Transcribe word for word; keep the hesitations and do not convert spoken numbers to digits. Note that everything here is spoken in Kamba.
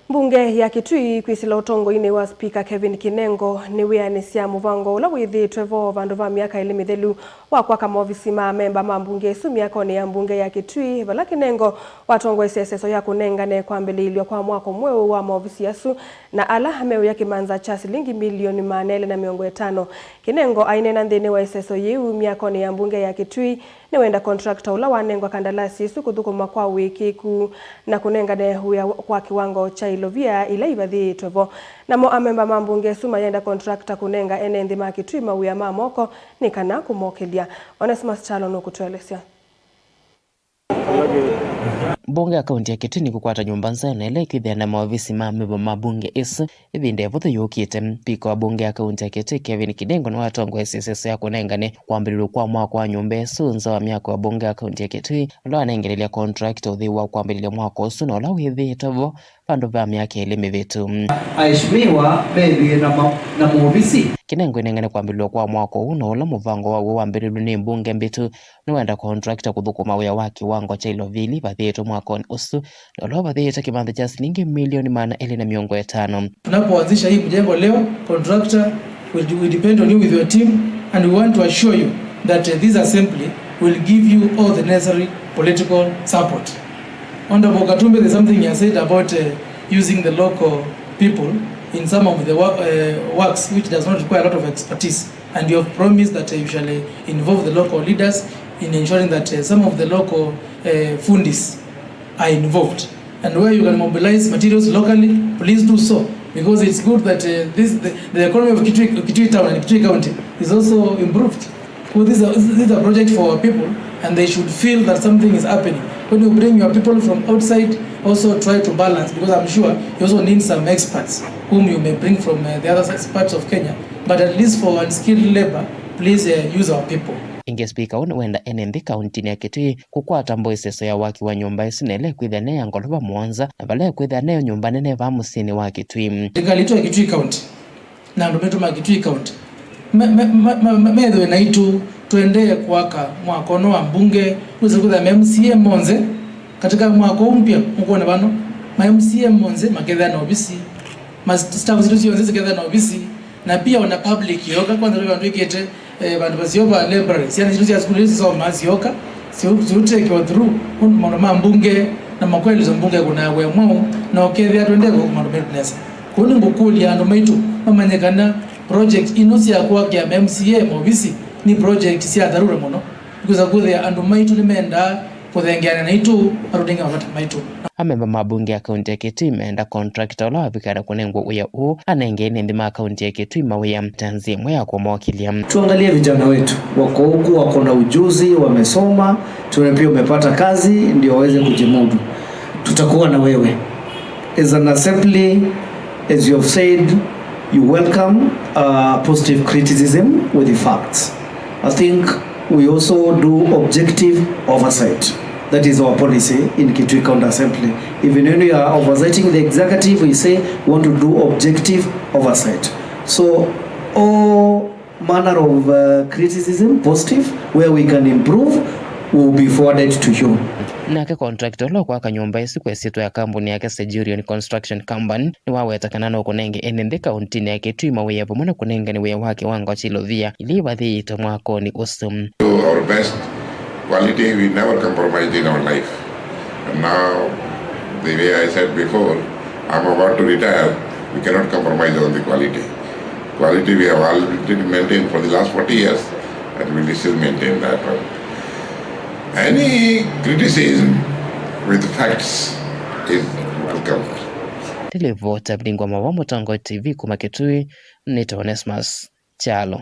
Mbunge ya Kitui kwĩsĩla ũtongoinĩ wa Spika Kevin Kinengo nĩwĩanĩsya mũvango ũla wĩthĩĩtwe vo vandũ va myaka ĩlĩ mĩthelu wa kwaka maovisi ma amemba ma mbunge ĩsu myakonĩ ya mbunge ya Kitui, vala Kinengo watongoesye ĩseso ya kũnengane kwambĩlĩĩlw'a kwa mwako mweũ wa maovisi asu na ala meũya kĩmanza kya silingi milioni maana elĩ na mĩongo ĩtano. Kinengo aineena nthĩnĩ wa ĩseso yĩu myakonĩ ya mbunge ya Kitui, nĩwenda contractor ũla wanengwa kandalasi ĩsu kũthũkũma kwa ũĩkĩĩku na kũnengane wĩa kwa kĩwango kya ilovia ila ivathĩĩtwe vo. Namo amemba ma mbunge ĩsu mayenda contractor kũnenga ene nthĩ ma Kitui mawĩa ma moko nĩ kana kũmokĩlya. Onesmus Kyalo nũkũtũelesya. Mbunge ya kaunti ya Kitui nĩkũkwata nyũmba nzeo na ĩla ĩkwĩthĩa na maovisi ma amemba ma mbunge ĩsu. Ĩvinda ĩvũthũ yũkĩte, spika wa mbunge ya kaunti ya Kitui Kevin Kinengo nĩwatongoesye ĩseso ya kũnengane kwambĩlĩlw'a kwa mwako wa nyũmba ĩsu nza wa myako ya mbunge ya kaunti ya Kitui, ũla wanengelelya contractor ũthei wa kwambĩlĩlya mwako ũsu na ũla wĩthĩĩtwe vo vandũ va myaka ĩlĩ mĩvĩtu. Aheshimiwa methĩe na ma-, na maovisi. Kinengo ĩnengane kwambĩlĩlw'a kwa mwako ũũ na ũla mũvango waw'o wambĩlĩlw'e nĩ mbunge mbĩtu nĩwenda contractor kũthũkũma wĩa wa kĩwango kya ilovia ila ivathĩĩtwe mwakonĩ ũsu, na ũla ũvathĩĩte kĩmanza kya silingi milioni maana elĩ na mĩongo ĩtano. Tunapoanzisha hii mjengo leo, contractor will, will depend on you with your team, and we want to assure you that, uh, this assembly will give you all the necessary political support. Honorable Katumbe, there's something you said about, uh, using the local people in some of the wo-, uh, works which does not require a lot of expertise. And you have promised that, uh, you shall, uh, involve the local leaders in ensuring that, uh, some of the local, uh, fundis are involved. And where you can mobilize materials locally, please do so, because it's good that, uh, this, the, the economy of Kitui, Kitui Town and Kitui County is also improved. So this is a, this is a project for our people, and they should feel that something is happening. When you bring your people from outside, also try to balance, because I'm sure you also need some experts whom you may bring from, uh, the other parts of Kenya. But at least for unskilled labor, please, uh, use our people. Ĩngĩ, spika ũũ nĩwenda ene nthĩ kauntinĩ ya Kitui kũkwata mbau ĩseso ya waki wa nyũmba ĩsu na ĩla ĩkwĩthĩa ne ya ngolova mũonza, na vala ĩkwĩthĩa neyo nyũmba nene vaa mũsyĩnĩ wa Kitui. Thirikali itũ ya Kitui County na andũ maitũ ma Kitui County me-, me-, me-, me-, me-, methĩwe naitũ tũendee kwaka mwako ũno wa mbunge, wĩse kwĩthĩa ma M C A monthe katika mwako ũũ mpya, mũkwona vano, ma M C A monthe makethĩa na ovisi, ma staff sitũ syonthe sikethĩa na ovisi, na pia ona public yoka, kwanza ve vandũ ĩkĩte, eh, vandũ vaseo va library, syana sitũ sya sukulu ĩsu sisoma syoka, siu-, siutekewa through, ũndũ maũndũ ma mbunge na makwelesyo mbunge kũnawe mwaũ, na ũkethĩa twendee kũka maũndũ maitũ nesa. Kwoou nĩngũkũlya andũ maitũ mamanye kana project ino sya kwakĩa ma M C A maovisi nĩ project sya dharura mũno. Nĩkwĩsa kwĩthĩa andũ maitũ nĩmendaa kũthengeana naitũ, matũnenge mavata maitũ. Amemba ma mbunge ya kaunti ya Kitui meenda contractor ũla wavikana kũnengwa wĩa ũũ anenge ene nthĩ ma kaunti ya Kitui mawĩa ta nzĩa ĩmwe ya kũmokĩlya. Tuangalie vijana wetu, wako huku, wako na ujuzi, wamesoma, tuone pia umepata kazi ndio waweze kujimudu. Tutakuwa na wewe. As an assembly, as you have said, you welcome, uh, positive criticism with the facts. I think we also do objective oversight. That is our policy in Kitui County Assembly. Even when we are oversighting the executive, we say we want to do objective oversight. So all manner of, uh, criticism, positive, where we can improve, will be forwarded to you. Nake contractor ũla ũkwaka nyũmba ĩsu kwa ĩsyĩtwa ya kambuni yake Sejurion Construction Company nĩwaweta kana no kũnenge ene nthĩ kauntinĩ ya Kitui mawĩa vamwe na kũnengane wĩa wa kĩwango kya ilovia ila ivathĩĩtwe mwakonĩ ũsu. Do our best. Quality, we never compromised in our life. And now, the way I said before, I'm about to retire. We cannot compromise on the quality. Quality we have already maintained for the last forty years, and we will still maintain that one. Any criticism with facts is welcomed. Nĩ livoti ya Bidingwa Mawao, Mũtongoi T V kuma Kitui, nĩ Onesmus Kyalo.